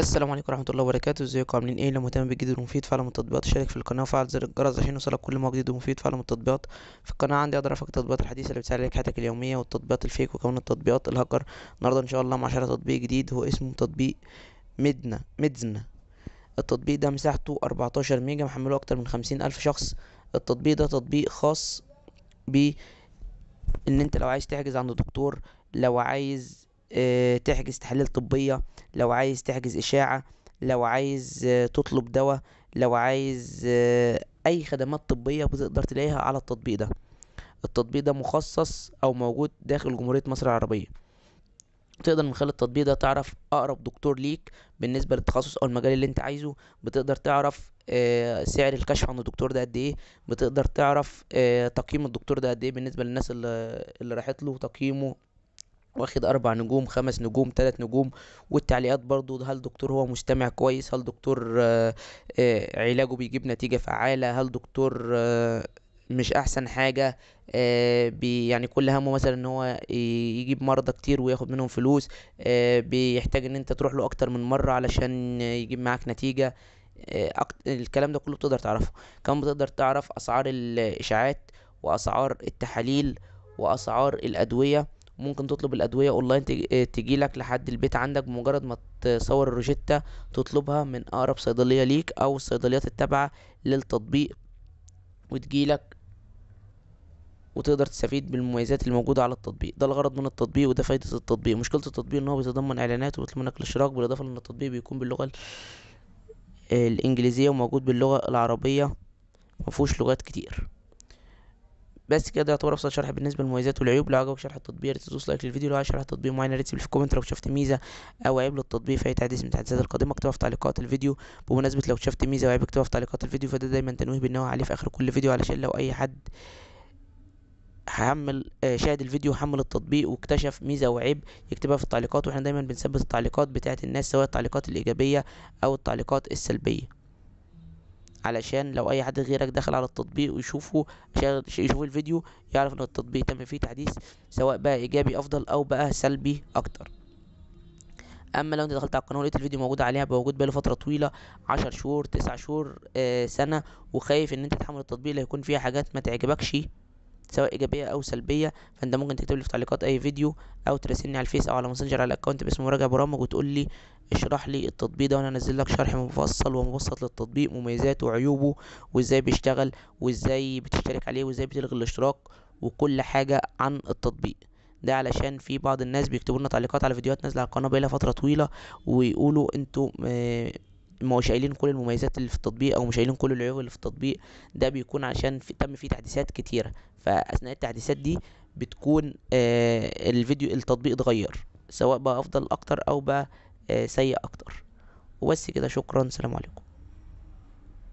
السلام عليكم ورحمة الله وبركاته. ازيكم عاملين ايه؟ لو مهتم بالجديد والمفيد في عالم التطبيقات اشترك في القناة وفعل زر الجرس عشان يوصلك كل ما هو جديد ومفيد في عالم التطبيقات. في القناة عندي اقدر افك التطبيقات الحديثة اللي بتسهل عليك حياتك اليومية والتطبيقات ال fake وكمان التطبيقات الهاكر. النهارده ان شاء الله مع شرح تطبيق جديد هو اسمه تطبيق ميدزنا. التطبيق ده مساحته 14 ميجا، محمله اكتر من 50,000 شخص. التطبيق ده تطبيق خاص ب ان انت لو عايز تحجز عند دكتور، لو عايز تحجز تحاليل طبية، لو عايز تحجز إشاعة، لو عايز تطلب دواء، لو عايز أي خدمات طبية بتقدر تلاقيها على التطبيق ده. التطبيق ده مخصص أو موجود داخل جمهورية مصر العربية. تقدر من خلال التطبيق ده تعرف أقرب دكتور ليك بالنسبة للتخصص أو المجال اللي أنت عايزه. بتقدر تعرف سعر الكشف عند الدكتور ده قد إيه، بتقدر تعرف تقييم الدكتور ده قد إيه بالنسبة للناس اللي راحت له، تقييمه واخد 4 نجوم، 5 نجوم، 3 نجوم، والتعليقات برضو، هل دكتور هو مستمع كويس، هل دكتور علاجه بيجيب نتيجة فعالة، هل دكتور مش احسن حاجة، كل همه مثلا ان هو يجيب مرضى كتير وياخد منهم فلوس، بيحتاج ان انت تروح له اكتر من مرة علشان يجيب معاك نتيجة. الكلام ده كله بتقدر تعرفه. كمان بتقدر تعرف اسعار الاشاعات واسعار التحاليل واسعار الادوية. ممكن تطلب الادوية اونلاين تجيلك لحد البيت عندك بمجرد ما تصور الروشتة، تطلبها من اقرب صيدلية ليك او الصيدليات التابعة للتطبيق وتجيلك، وتقدر تستفيد بالمميزات اللي موجودة على التطبيق ده. الغرض من التطبيق وده فايدة التطبيق. مشكلة التطبيق ان هو بيتضمن اعلانات وبيطلب منك الاشتراك، بالاضافة لان التطبيق بيكون باللغة الانجليزية وموجود باللغة العربية، مفهوش لغات كتير. بس كده يعتبر ابسط شرح بالنسبة للمميزات والعيوب. لو عجبك شرح التطبيق يا ريت تدوس like للفيديو، لو عايز شرح تطبيق معين يا ريت تسيب لي في comment. لو شفت ميزة او عيب للتطبيق في اي تحديث من التحديثات القادمة اكتبها في تعليقات الفيديو. بمناسبة لو شفت ميزة وعيب اكتبها في تعليقات الفيديو، فده دايما تنويه بالنوع عليه في اخر كل فيديو، علشان لو اي حد شاهد الفيديو وحمل التطبيق واكتشف ميزة وعيب يكتبها في التعليقات. واحنا دايما بنثبت التعليقات بتاعت الناس، سواء التعليقات الايجابية او التعليقات السلبية، علشان لو اي حد غيرك دخل على التطبيق ويشوفه، يشوف الفيديو يعرف ان التطبيق تم فيه تحديث، سواء بقى ايجابي افضل او بقى سلبي اكتر. اما لو انت دخلت على القناة ولقيت الفيديو موجود عليها، موجود بقاله فترة طويلة، 10 شهور، 9 شهور، سنة، وخايف ان انت تحمل التطبيق اللي هيكون فيها حاجات ما تعجبكش سواء ايجابية او سلبية، فانت ممكن تكتب لي في تعليقات اي فيديو او تراسلني على الفيس او على ماسنجر على الاكونت باسم مراجع برامج وتقول لي اشرح لي التطبيق ده، وانا انزل لك شرح مفصل ومبسط للتطبيق، مميزاته وعيوبه وازاي بيشتغل وازاي بتشترك عليه وازاي بتلغي الاشتراك وكل حاجة عن التطبيق ده. علشان في بعض الناس بيكتبوا لنا تعليقات على فيديوهات نازله على القناة بقالها فترة طويلة ويقولوا انتوا مش قايلين كل المميزات اللي في التطبيق او مش قايلين كل العيوب اللي في التطبيق. ده بيكون عشان تم فيه تحديثات كتيرة، فاثناء التحديثات دي بتكون التطبيق اتغير، سواء بقى افضل اكتر او بقى سيء اكتر. وبس كده، شكرا، سلام عليكم.